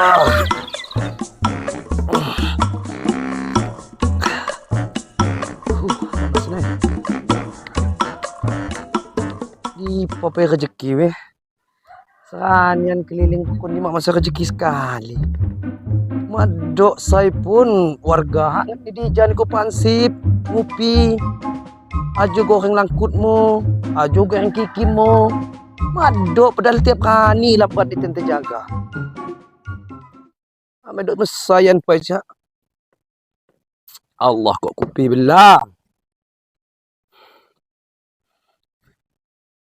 Allah. Di papai rezeki weh. Seranian keliling pukul 5 masa rezeki sekali. Madok saya pun warga hak di jan ko pansip ngupi. Ajo goreng langkutmu, ajo goreng kikimu. Madok pedal tiap kani lapat di tente jaga. Amedok mesayan paja. Allah kok kopi belah.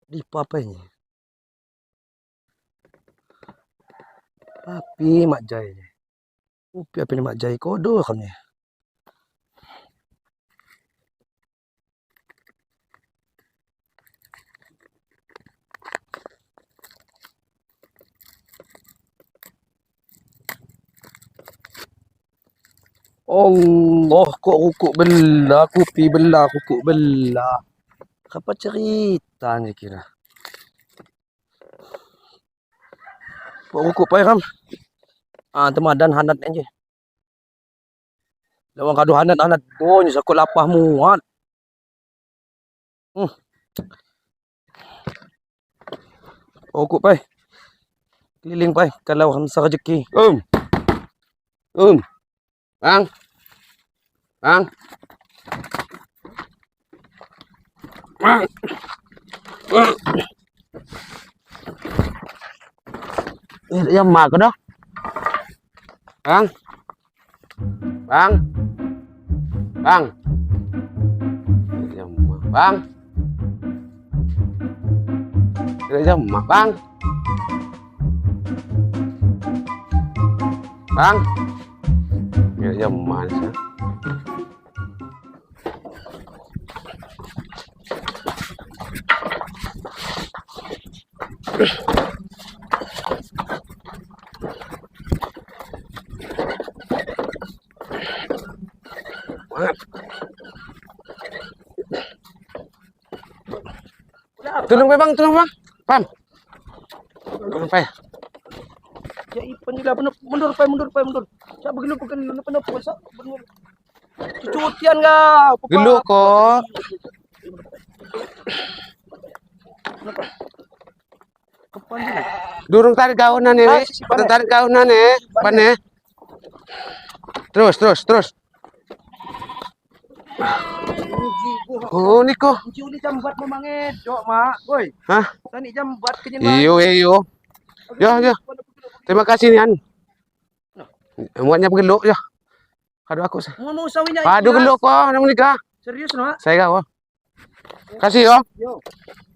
Di papanya. Api mak jai. Upi api mak jai kodo kami. Allah kok rukuk belah, kopi belah, rukuk belah. Apa cerita ni kira? Kok rukuk pai ram? Ah, temadan hanat aja. Lawang kadu hanat hanat don sakut lapah muat. Rukuk pai. Keliling pai kalau hamsa rezeki. Bang. Bang. Bang. Bang. Ya mak dah. Bang. Bang. Bang. Ya mak. Bang. Ya mak, Bang. Bang. Ya mak. Tolong bang, tolong bang. Pam. Tolong pai. Ya ipan je lah mundur pai, mundur pai, mundur. Cak begelu begelu napa napa sak mundur. Cucutian kau. Gelu kok. Kepan je. Durung tarik kaunan ni. Durung tarik kaunan ni. Pane. Terus, terus, terus. Oh, niko. Ni jambat memang edok, mak. Woi. Hah? Tani jambat kenyen. Iyo, iyo. Ya, ya. Terima kasih ni an. Muatnya bergeluk ya. Aduh aku. Mau sawinya. Aduh geluk kok, nak menikah. Serius nak? Saya kau. Kasih yo. Yo.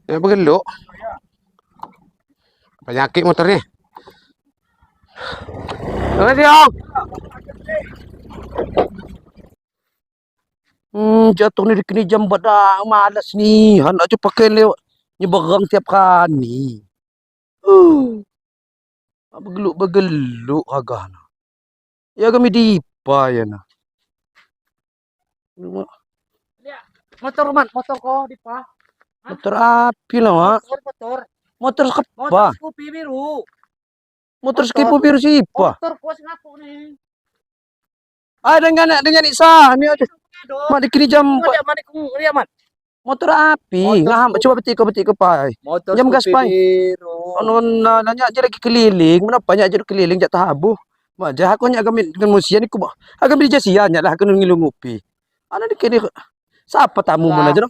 Ya bergeluk. Penyakit motor ni. Terima kasih yo. Jatuh ni kini jambat dah. Malas ni. Anak tu pakai lewat nyeberang tiap kali. Bergeluk bergeluk agak na. Ya kami dipa ya na. Motor man, motor ko dipa. Motor api lah mak. Motor, motor. Motor sekepa. Motor Scoopy biru. Motor Scoopy biru siapa? Motor ko sing aku ni. Ah dengan Isa ni aja. Mak di kini jam motor api. Ngah coba betik ko pai. Motor jam gas pai. biru. Ono nanya aja lagi keliling, mana banyak aja keliling jak tahabuh. Mak jah aku nyak kami dengan musia ni ku. Agam di jasia nyak lah aku ngilu ngopi. Ana di kini siapa tamu mun aja no?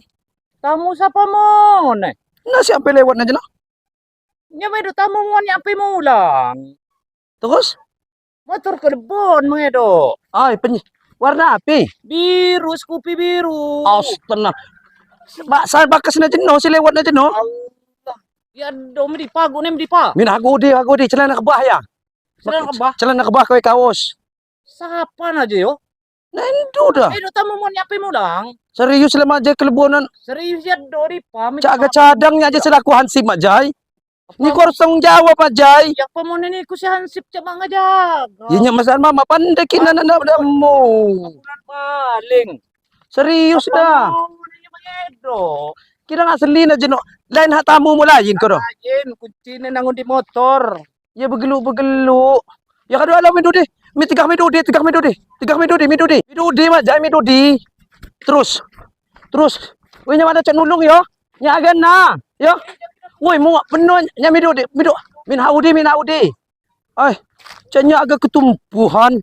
Tamu siapa mun? Nah siapa lewat aja no? Nya medo tamu mun nyampe mulang. Terus? Motor kebon mengedo. Ai pen warna api. Biru, Scoopy biru. Astaga. Bak saya bakas na jenuh, si lewat na jenuh. Allah. Ya dom di pagu nem di pa. Min aku di celana kebah ya. Celana kebah. Celana kebah kau kaos. Sapa aja yo? Nendu dah. Eh, tamu mun nyampe mulang. Serius lama aja kelebonan. Serius ya do di pa. Cak cadangnya aja selaku Hansip Mak Jai. Ni kau harus tanggung jawab Mak Jai. Ya apa mun ini ku si Hansip cak mak ngajaga. Ya nyak masalah mama pandai kina nak mu. Paling. Serius dah. Kira asli na jenok. Lain hak tamu mu lain ko do. Lain kuncine nangun di motor. Ya begeluk-begeluk. Ya kadu alam mi dudi. Mi tigah mi dudi, tigah mi dudi. Tigah mi dudi, mi dudi. Mi dudi mak jai mi dudi. Terus. Terus. Woi nya ada cak nulung yo. Nya agan na. Yo. Woi muak penuh nya mi dudi, mi dudi. Min haudi, min haudi. Ai, caknya agak ketumpuhan.